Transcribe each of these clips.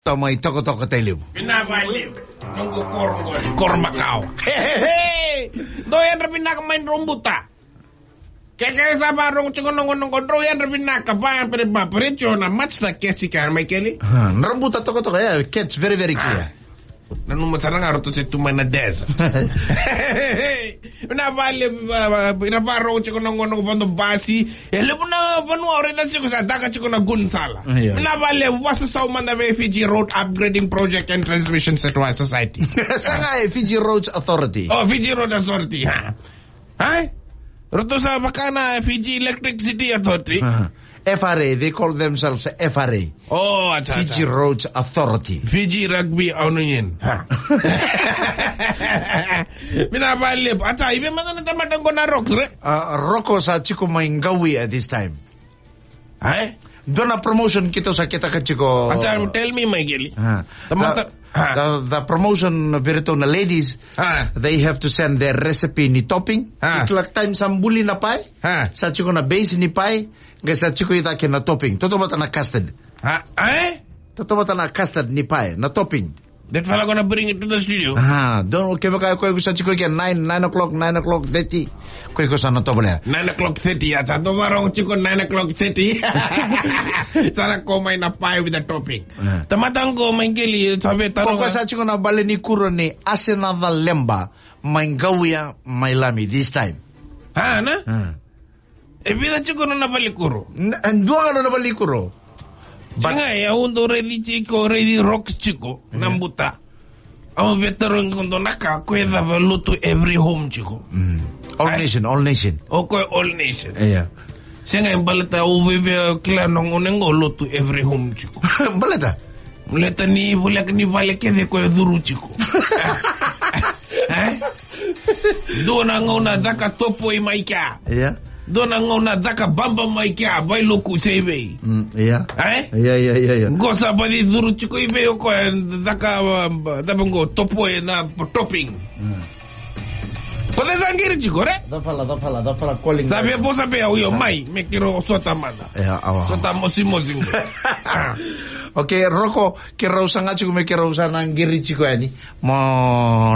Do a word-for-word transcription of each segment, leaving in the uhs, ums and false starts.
Sa mai tokatoka tailevu. Vinaka vakalevu. Noqu koro qori. Koro makawa. He, he, he. Dou yadra vinaka mai Robuta. Ke ke sa varogo tiko noqo, noqo, dou yadra vinaka, va pere, va pere, tio na match ta kesi ka mai keli. Ha, na Robuta tokatoka, yeah, catch very, very clear. Nanuma sara ga ratou se tu mai na desa. Vinaka vakalevu, va, va, ira varogo tiko noqo, noqo vodo basi. E levu na vanua o raica tiko sa caka tiko na gunisala. Io. Vinaka vakalevu, vakasau mada vei Fiji Road Upgrading Project and Transmission Setuai Society. Sa qai Fiji Roads Authority. Oh, Fiji Road Authority, ha. Ai? Ratou sa vaka na Fiji Electricity Authority. Aha. F R A, they call themselves F R A. Oh, acha, acha. Fiji Roads Authority. Fiji Rugby Union. Ha. Vinaka vakalevu. Acha, i vei mada na tamata qo na Rocks, re? Ah, Roko sa tiko mai Qauia this time. Ai? Dua na promotion keitou sa ketaka tiko. Acha, tell me, Maikeli. Ah. Tamata, the, ah, the, the promotion vei iratou na ladies, ah, they have to send their recipe ni topping. Ah. Kila time sa buli na pae. Ah. Sa tiko na base ni pae, qai sa tiko i cake na topping. Tautauvata na custard. Ah, eh? Tautauvata na custard ni pae, na topping. That fella gonna bring it to the studio. Ah, dou, kevaka o iko sa tiko eke nine, nine o'clock, nine o'clock thirty. O iko sa na tovolea. Nine o'clock thirty, ya, sa dou varogo tiko nine o'clock thirty. Sa na kau mai na pae with the topping. Ah. Tamata qo, Maikeli, sa vei taro. O iko sa tiko na vale ni kuro ni Asenaca Leba, mai Qauia, mai Lami, this time. Ah, na? Ah. E vica tiko nona valenikuro? Na, e dua ga nona valenikuro. But sega, e au dau raici tiko, raici Rocks tiko, na, yeah, buta. Au via tarogi iko dua na ka, ko e cava lotu every home tiko? Mm. All, ai, nation, all nation. O koya all nation. Io. Sega, e baleta au via kila na gone qo lotu every home tiko. Baleta? Baleta ni voleka ni vale kece koya e curu tiko. Eh? Dua na gauna caka topoi mai kea. Io. Dua na gauna caka baba mai kea, Vailoku se i vei. Mm, io. Eh? Io, io, io, io. Qo sa baci curu tiko i vei o koya, caka, uh, cava qo, topoi na topping. Mm. Ko cei sa qiri tiko, re? Cafala, cafala, cafala calling. Sa via vosa vei au, io, mai, me keirau sota mada. Io, awa. Sota mosimosi qo. Ah. Okay, Roko, keirau saga tiko me keirau sa na qiri tiko yani. Mo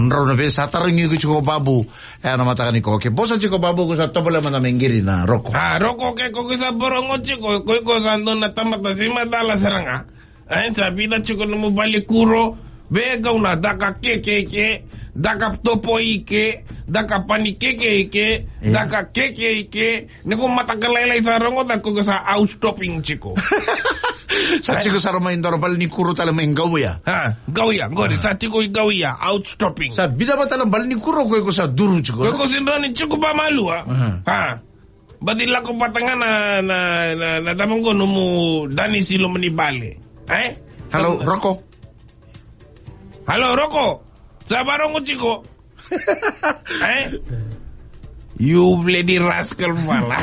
drau na vei sa tarogi iko tiko Babu. E, na mataka nikua. Okay, vosa tiko Babu, ko sa tovolea mada me qiri na Roko. Ah, Roko, okay, ko iko sa varogo tiko, ko iko sa dua na tamata se macala sara ga. Ai, sa vica tiko nomu valenikuro, vei gauna caka keke i ke, caka topoi i ke, caka panikeke i ke, io, caka keke i ke, ni ko mataka lailai sa rogoca ko iko sa house topping tiko. Sa, ai, tiko sara mai dua na valenikuro tale mai Qauia. Ha, Qauia, qori, ah, sa tiko i Qauia, house topping. Sa vica vata na valenikuro ko iko sa curu tiko. Ko iko sa dua ni tiko vamalua. Aha. Ha. Baci lako vata ga na, na, na, na cava qo nomu danisi loma ni vale. Eh? Hello, Roko. Hello, Roko. Sa varogo tiko. Eh? You bloody rascal fala.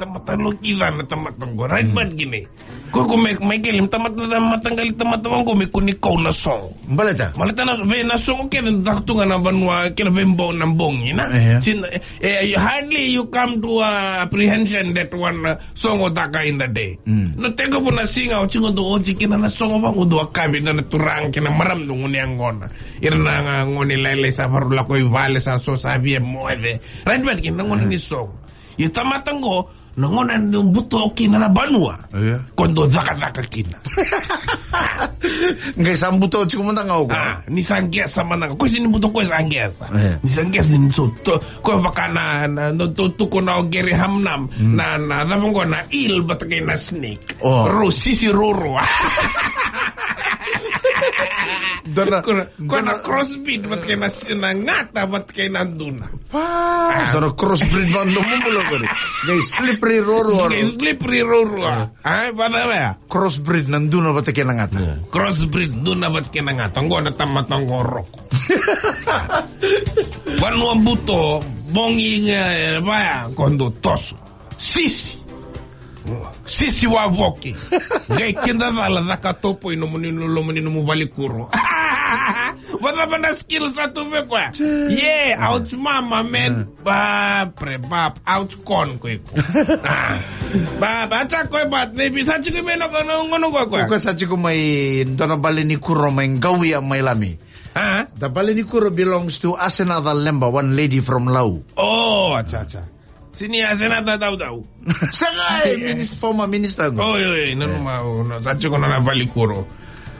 Tamata lokica na tamata qo. Right, mm, man, kina. Ko iko mai, Maikeli, tamata, tamata qali, tamata vaqo me kua ni kau na sogo. Baleta? Baleta na, vei na sogo kece caka tu ga na vanua kei na veibo na bogi, na? Io. Sin, eh, you hardly you come to a apprehension that one, uh, sogo caka in the day. Mm. Na tekivu na siga, o tiko dau oti kina na sogo vaqo, dau kavi na, na turaga kei na marama, dau gone yaqona. Ira na, uh, gone lailai sa vakarau lako i vale, sa so sa via moce. Right, right, kina na gone, mm, ni sogo. Ia tamata qo, na gauna ni buto kina na vanua. Io. Ko dau cakacaka kina. Qai sa buto tiko mada ga o koya. Ah, ni sa qesa mada ga. Ko sega ni buto, ko sa qesa. Io. Ni sa qesa ni so to, ko vaka na, na, na to, to ko na o Gary Hamnam. Mm. Na, na, cava qo na eel vata kei na snake. Oh. Ro, sisi roro. Dua na, ko na, ko na dua na crossbreed vata kei na, na gata vata kei na duna. Pa, ah, sa na crossbreed vata na bubula qori. Qai slippery roro. Qai slippery roro. Ah. Ai, vata vea. Crossbreed na duna vata kei na gata. Yeah. Crossbreed duna vata kei na gata. Qo na tamata qo Roko. Vanua buto, bogi ga, eh, vaya, ko dau toso. Sisi. Sisi wavoki. Qai kidacala caka topo i nomuni, lomuni nomu valenikuro. Vata vata skill sa tu vei koya. Ye, ouch mama, man. Ba, pre, bap, ouch con ko iko. Ba, ba, tsa ko e bat, ne bi sa tiko me no, no, no, no, ko, ko. Ko sa tiko mai, dona bale ni kuro mai, Gauia mai Lami. Ah? The bale ni kuro belongs to Asenatha Lemba, one lady from Lau. Oh, acha, acha. Sini Asenatha Daudau. Sagai, minis-, former minister. Oh, yo, yo, no, no, ma, oh, no, sa tiko na vale ni kuro.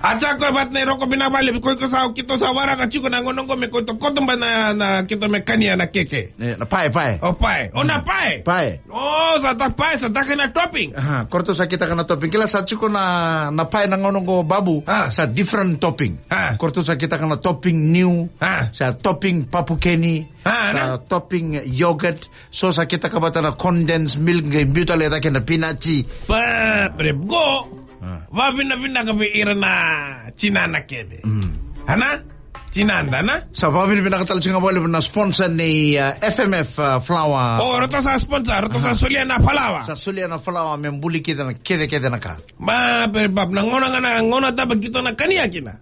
Acha ko bat na roko bina vale, ko, ko sa, kito sa wara ka tiko na ngono ngo me ko to koto ba na, na kito me kania na keke. Eh, na pae, pae. Oh, pae. Oh, na pae. Pae. Oh, sa ta pae, sa ta kena topping. Aha, korto sa kita kana topping. Kila sa tiko na, na pae na ngono ngo babu. Ah. Sa different topping. Ah. Korto sa kita kana topping new. Ah. Sa topping papukeni. Ah, sa na? Topping yogurt. So sa kita kabata na condensed milk, ngai biuta le dake na pinachi. Pa, pre, go. Ah. Va vina vina ka vei ira na tinana keve. Mm. Ana? Tinada, na? Sa va vina vina ka tala tinga vale na sponsor ni, uh, F M F, uh, flour. Oh, rota sa sponsor, rota sa solia na flour. Sa solia na flour, me buli kita na kede kede na ka. Ma, pre, bap, na ngona ngana, ngona taba kito na kania kina.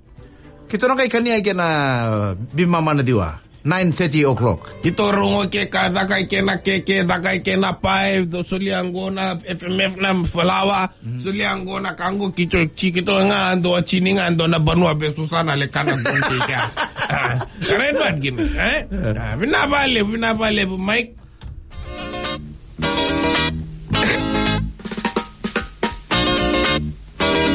Kito na kai kania kina, uh, bimama na diwa. Nine thirty o'clock. Kito rongo ke ka, cakai ke na keke, cakai ke na pae, do solia qo na F M F na flour, solia qo na ka qo kito, ki-, kito ga, do a tini ga, do na banua be Susana le kana do ke ka. Ah, right, but gini, eh? Ah, vina vale, vina vale, Mike.